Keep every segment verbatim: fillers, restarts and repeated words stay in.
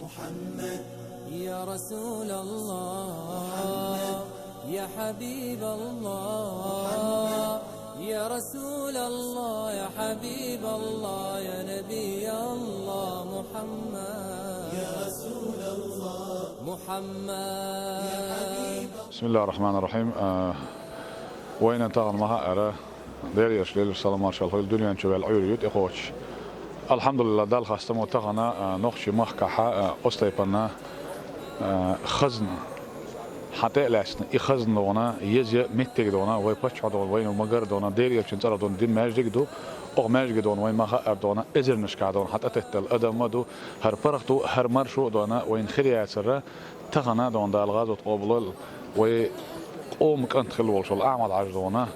محمد يا رسول الله، يا حبيب الله، يا رسول الله، يا حبيب الله، يا نبي الله. محمد يا رسول الله، محمد يا حبيب. بسم الله الرحمن الرحيم. Э, вайна тагӀан маха ара. Дера йолча лелаш салам-маршал хуьлда дуьнен чу ваьлла Ӏуьйре ю тӀекхочуш. Алхьамдулиллахь, Далла хастам ва тахана, а, нохчий махкахьа, а, Остайпанна, а, хазна. Хьан тӀе а лаьцна, и хазна догӀана, еза меттиг догӀана, вай паччахь догӀана, вайна магар догӀана, Дера йолчун цӀарах догӀана, дин маьждиг ду, оха маьждиг догӀана, вай маха ар догӀана, эзарнашкахь догӀана, хьан тӀатеттал адам ма ду, хӀара паргӀато, хӀара маршо а догӀана, вайна хир яцара, тахана догӀана Дала гӀазот къобалвойла, вай къоман кӀант хилла волчул Ахьмад-Хьажа догӀана.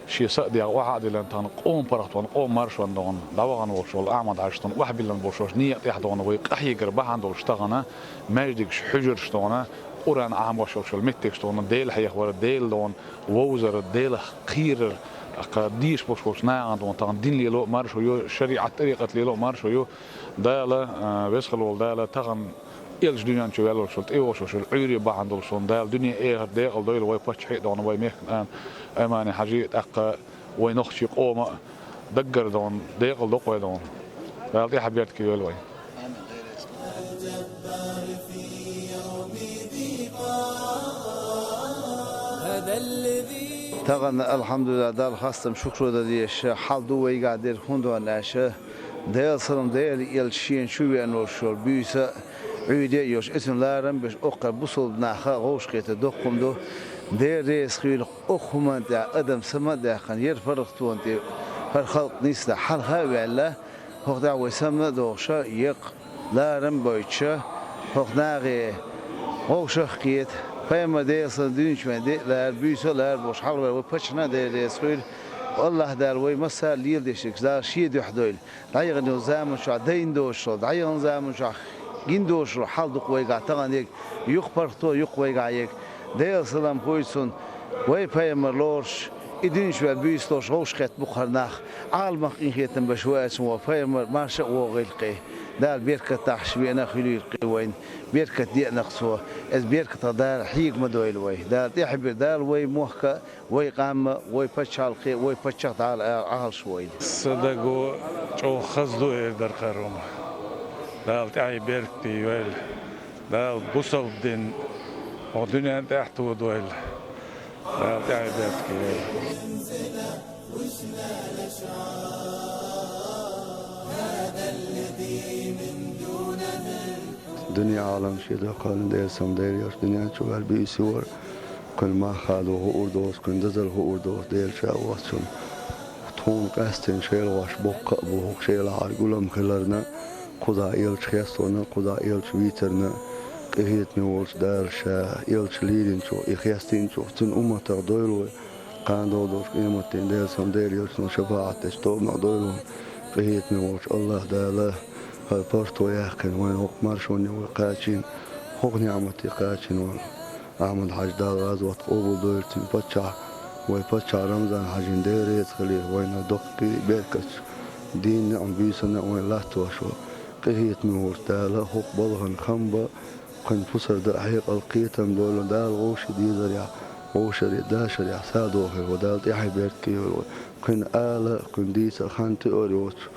Шен са а дегӀ охьа а диллина, тахана къоман паргӀатонна, къоман маршонна догӀана, дӀавахана волчул Ахьмад-Хьажа тхона охьабиллина болчош, некъа тӀехь догӀана, вай къахьегар бахьана долуш тахана, маьждигаш, хьуьжарш догӀана, Къуръан Ӏамош йолчул меттигаш догӀана, Дела хьехавар, Дела догӀана, вовзар, Делах кхерар, тӀаккха деша болуш волчу нахана догӀана, тахана дин лело а маршо ю, шариӀат, тӀарикъат лело а маршо ю. Дала, а, веза хила волу Дала тахана Элча дуьнен чу ваьллачул тӀейогӀуш йолчул Ӏуьйре бахьана долуш суна Дала дуьне, эхарт декъала дойла вай паччахье а догӀана, вай мехкан а, Аймани-Хьажи а, тӀаккха вай нохчий къома а даггара догӀана, декъала доккхой догӀана. Дала тӀаьхье беркате йойла вай. Тахана, алхьамдулиллахь, Далла хастам, шукро дан дезаш хьал ду вайгахь дерг, хӀунда аьлча аша Делан салам, Делан элча шена чу веана волуш йолу буьйса а, Ӏуьйре а йолуш, эцна ларам а беш, оккхара бусалба наха а вовшахкхетар доккха хӀума ду. Дела реза хуьлда, окху хӀуманна тӀехь адам сама а даьккхина, яра паргӀатонна тӀе хӀара халкъ нисдина хьалха а ваьлла, хӀокху тӀехь вай сама а дохуша, еккъа ларам а бойтуша, хӀокху нахе вовшах а кхета, пайхамар, Делан салам, дуьнен чу веана де а лара, буьйса а лара бохуш хьалхаваьлла вай паччахьна а Дела реза хуьлда. Аллахь Дала вай массара а леладеш дерг Дала шен дуьхьа дойла. ДӀаяханчу заманчохь дайна доцуш долу, дӀаяханчу заманчохь гина доцуш долу хьал ду-кх вайгахь тахана ерг, юха паргӀато ю-кх вайгахь ерг. Делан салам хуьлда цунна, вай пайхамар лоруш, и дуьнен чу ваьлла буьйса лоруш вовшахкхетта бу-кх хӀара нах. Ӏаламах къинхетам беш ву аьлла цунна вай пайхамар марша а вогӀийла-кх. Дала беркат дахьаш веана а хуьлийла-кх вайна. Беркат деана-кх цо. Иза беркатах Дала хьега ма дойла вай. Дала тӀаьхье бер-, Дала вай мохк а, вай къам а, вай пачхьалкх а, вай паччахь а Дала Ӏалаш войла. Сан даго чӀогӀа хаза ду эр дара хӀара хӀума. Дала тӀаьхье беркате йойла. Дала бусалба дин хӀокху дуьнен тӀехь а тодойла. Дала тӀаьхье беркате йойла. Дуьне Ӏалам шен доккхаллин Делан салам, Дела реза хуьлда, дуьнен чу ваьлла буьйса вара. Кхуьнан мах а ду хуур доцу, кхуьнан дазалла хуур доцу, Дела ша воцчунна. Тхуна къаьстина шелахь боккха а бу хӀокху шелахьара гулам хиларна, кхузахь элча хестарна, кхузахь элча вийцарна, къинхетаме волчу Дала ша элча лелийначух, и хестийначух, цуьнан умматах дойла вай. Кхана догӀу долчу къематдийнахь Делан салам, Дела реза хуьлда, шапаӀат дечу тобанах дойла вай. Къинхетаме волчу Аллахь Дала хӀара паргӀато яьккхина, вайна хӀокху маршоне вай кхачийна, хӀокху ниӀмате кхачийна вайна. Ахьмад-Хьаьжин Дала гӀазот къобалдойла, цуьнан паччахь, вай паччахь Рамзан-Хьаьжин Дела реза хуьлийла, вайна доккхий беркаташ, дийнна а, буьйсанна а вайна латтош ву. Къинхетаме волчу Дала хӀокху балхана хам бан, кхуьнан пусар дан а хьекъал, кхетам дойла, Дала вовшийн дезарехь, вовшаре, дашарехь садохийла вай, Дала тӀаьхье беркате йойла вай. Кхуьнан ала а, кхуьнан дийца а хан тоьар йоцуш,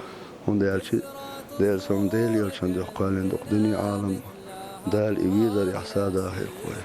хӀунда аьлча Делан салам, Дела реза хуьлда, дуьхьа кхоьллина ду-кх дуьне Ӏалам. Дала и везарехь садахийла-кх вай.